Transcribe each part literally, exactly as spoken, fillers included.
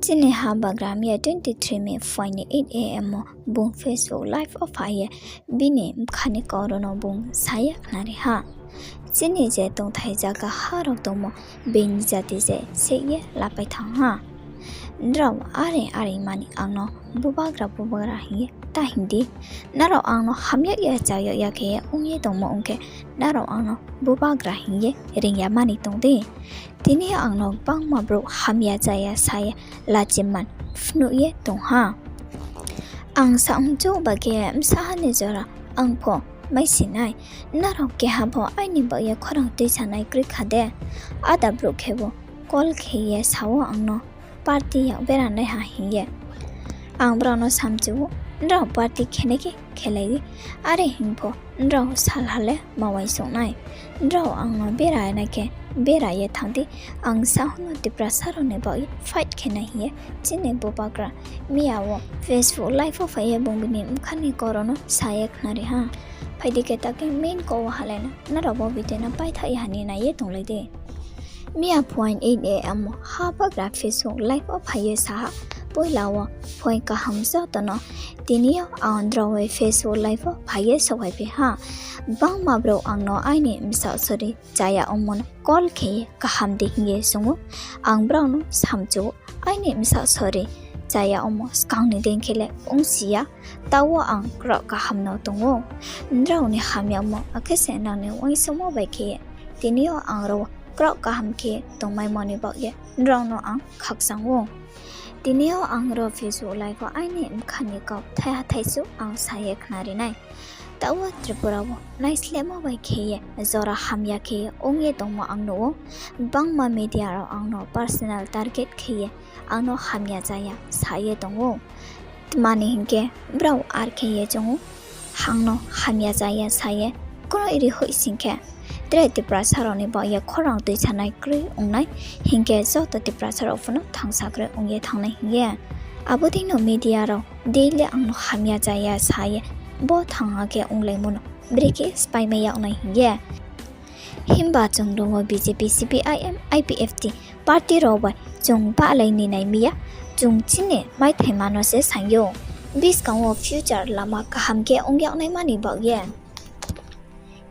Chini ha bagra miya twenty three May phuaini eight A M wo bung Facebook live wo phai ye bini bkha ni kau rao no bung sa ye khnari ha. Chini je tongthai zaga ha rao tongmo, bini jati je seih ye lapai thanng ha. Nrao are are mani ang no bubagra bubagra hing ye ta hing di. Nrao ang no hamyag ya chayag ya khe ye ong ye tongmo ong khe, nrao ang no bubagra hing ye reing ya mani tong di. Tini ang no gbangma brouh hamya chaya sa ye lachiman phnuh ye tong ha. Ang saohchouh ba khe bsa ha ni jora ang pho mai si nai. Nrao keha pho aini baoh ye khorang tuisanai kroi kha de? Ada brouh khebu call khe ye sa wo ang no, party yak bera nai ha hing ye. Ang brao no samchu ou, nrao party khenai khe khelai di, are hing pho nrao salha le ma uaingsouh nai. Nrao ang no bera nai khe bera ye thanng di, ang saoh no Tiprasa rao ni baoh ye fight khe nai hing ye chini bubagra miya wo Facebook live wo phai ye bung bini bkha ni kau rao no sa ye khnari ha. Phai di khe ta khe main kau wo halai na, nrao bo video no paithaoh ye ha ni nai ye tonglai di. Miya phuaini eight A M wo ha bagra Facebook live wo phai ye sa ha, poila wo phuaing kaham joto no. Tini yo ang nrao bai Facebook live wo phai ye souhphaiphi ha. Gbangma brouh ang no aini bsaoh sori chaya ongmo no call khe ye kaham di hing ye sung ou. Ang brao no samchu ou, aini bsaoh sori chaya ongmo skang ni dei khe le ongsi ya, taoh wo ang kraoh kaham no tong ou. Nrao ni hamyamo akhe se nang ni uaingsouhmo bai khe ye tini yo ang rao wo kraoh kaham khe tongmaimo ni baoh ye nrao no ang khakchang ou. Tini yo ang rao Facebook live wo aini bkha ni kau thaiha thaisuh ang sa ye khnari nai. Taoh wo Tripura wo naislehmo bai khe ye jora hamya khe ye ong ye tongmo ang nuh ou. Gbangma media rao ang no personal target khe ye ang no hamya chaya sa ye tong ou. Tma ni hing khe, brao ar khe ye choung ou, ang no hamya chaya sa ye, kno ri hoih sing khe, tre Tiprasa rao ni baoh ye khorang tuisanai kroi ong nai, hing khe joto Tiprasa rao pho no thangsa kroi ong ye thanng nai hing ye. Abo dei no media rao daily ang no hamya chaya sa ye, bo thanng ha khe onglaimo no brekhe spáimai yag nai hing ye. Himba chung rao wo B J P, C P I M, I P F T party rao bai chung bahlai ni nai mi ya, chung chini maithaima no se saing ou. Buskang wo future lama kaham khe ong yag naima ni baoh ye.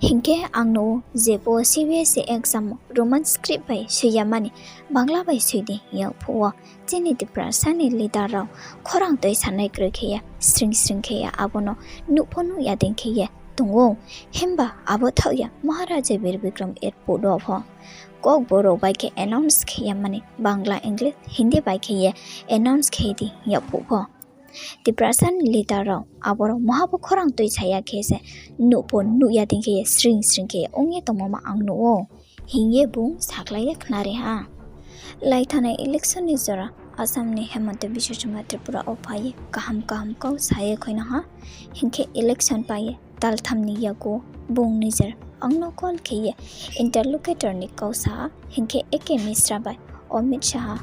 Hing khe ang no jephuh C B S E exam wo Roman script bai soi ya mani, Bangla bai soi di hing yag phuh wo, chini Tiprasa ni leader rao khorang tuisanai kroi khe ye, sring sring khe ye abo no nuh pho nuh ya dei khe ye tong ou. Himba abo thaoh ya Maharaja Bir Bikram Airport wo pho Kokborok bai khe announce khe ya mani, Bangla, English, Hindi bai khe ye announce khe di hing yag phuh pho, Tiprasa ni leader rao abo rao maha bo khorang tuisa ya khe se nuh pho nuh ya dei khe ye sring sring khe ye ong ye tongmo ma ang nuh ou hing ye bung sakhlai ye khnari ha. Lai thanai election ni jora Assam ni Himanta Biswa Sarma Tripura wo phai ye kaham kaham kau sa ye khuinang ha. Hing khe election pai ye taltham ni yakgu bung nijer ang no call khe ye interlocutor ni kau sa ha. Hing khe A K Misra bai Amit Shah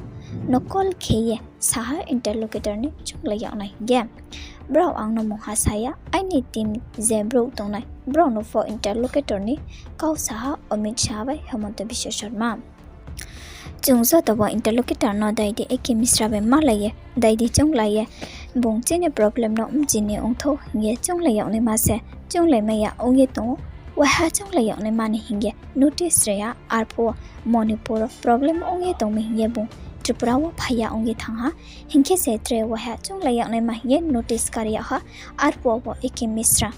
no call khe ye sa ha interlocutor ni chounglai yag nai hing ye. Brao ang no mungha sa ya, aini team je brouh tongnai, brao no pho interlocutor ni kau sa ha Amit Shah bai Himanta Biswa Sarma. Chung joto bo interlocutor no dai di A K Misra bai malai ye, dai di chounglai ye, bung chini problem no mchini ongthou hing ye chounglai yag naima se, chounglai mai ya ong ye tong ou. Waiha chounglai yag naima ni hing ye notice ri ya, arphuh wo Manipur wo problem ong ye tong mi hing ye bung Tripura wo phai ya ong ye thanng ha. Hing khe se tre waiha chounglai yag naima hing ye notice kari yag ha, arphuh wo A K Misra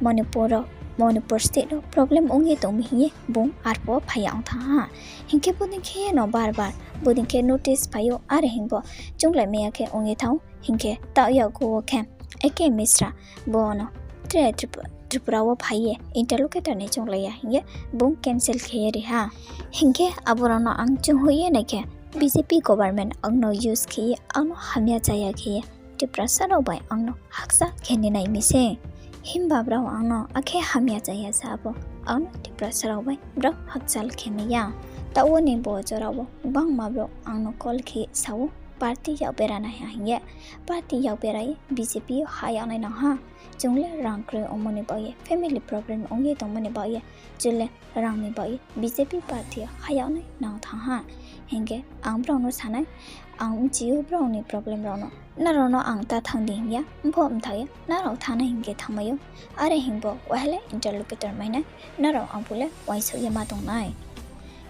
Manipur wo, Manipur state wo problem ong ye tong mi hing ye bung arphuh wo phai ya ong thanng ha. Hing khe bodei khe ye no bar bar bodei khe notice phai ou, are hing pho chounglai mai ya khe ong ye thanng ou. Hing khe taoh yakgu wo khe A K Misra bo no tre Trip-, Tripura wo phai ye interlocutor ni chounglai ya hing ye bung cancel khe ye ri ha. Hing khe abo rao no ang chounghoih ye nai khe B J P government ang no use khe ye ang no hamya chaya khe ye Tiprasa rao bai ang no hakchal khe ni nai mi se. Himba brao ang no akhe hamya chaya sa pho ang no Tiprasa rao bai brao hakchal khe mai ya. Taoh wo ni bo jora wo gbangma brouh ang no call khe sa ou, party yak bera nai ha hing ye. Party yak bera ye B J P yo ha yag nai nang ha. Chung le rang kroi ongmo ni baoh ye, family problem ong ye tongmo ni baoh ye, chung le rang ni baoh ye B J P party yo ha yag nai nang thanng ha. Hing khe ang brao no sa nai, ang bchi ou brao ni problem rao no. Nrao no ang ta thanng di hing ya, mpho mtha ya, nrao thanng nai hing khe thanngmai ou. Are hing bo waha le interlocutor mai nai, nrao ang phuh le uaingsouh ye ma tong nai.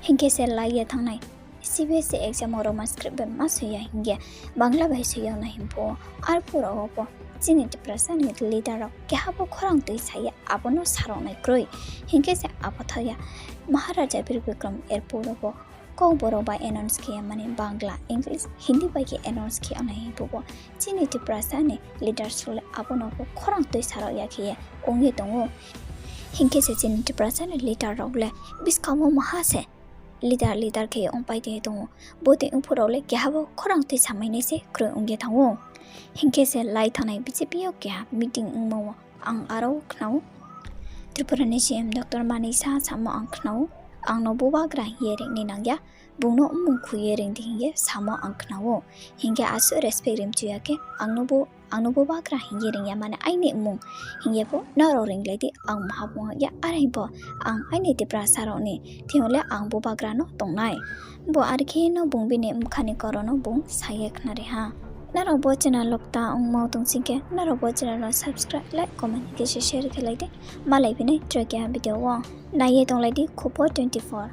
Hing khe se lai ye thanng nai. CBSE exam wo Roman script bai ma soi ya hing ye, Bangla bai soi yag nai hing phuh wo, arphuh rao wo pho chini Tiprasa ni leader rao keha pho khorang tuisa ye abo no sa rao nai kroi. Hing khe se abo tha ya, Maharaja Bir Bikram airport wo pho Kokborok bai announce khe ya, mane Bangla, English, Hindi bai khe announce khe yag nai hing phuh wo, chini Tiprasa ni leader rao le abo no pho khorang tuisa rao ya khe ye ong ye tong ou. Hing khe se chini Tiprasa ni leader rao le buskang wo maha se leader leader khe ye ongpai tong ye tong ou. Bodei ongphuh rao le keha pho khorang tuisa mai nai se kroi ong ye thanng ou. Hing khe se lai thanngnai BJP yo keha meeting ongmo wo ang aro khna ou. Tripura ni CM Doctor Manik Saha samo ang khna ou, ang no bubagra hing ye reing ni nang ya, bung no mmung khui ye reing di hing ye samo ang khna ou. Hing khe asuh respect rimchu ya khe, ang no bubagra hing ye reing ya, mane aini mmung hing ye pho nrao reinglai di, ang maha bung ya, are hing pho ang aini Tiprasa rao ni thing yo le ang bubagra no tong nai. Bo are khe no bung bini bkha ni karo no bung sa ye khnari ha. Nrao bo channel wo kta ongmo tong sing khe, nrao bo channel no subscribe, like, comment khe se share khe lai di. Malai phi nai tre keha video wo. Nai ye tonglai di Khupo twenty four.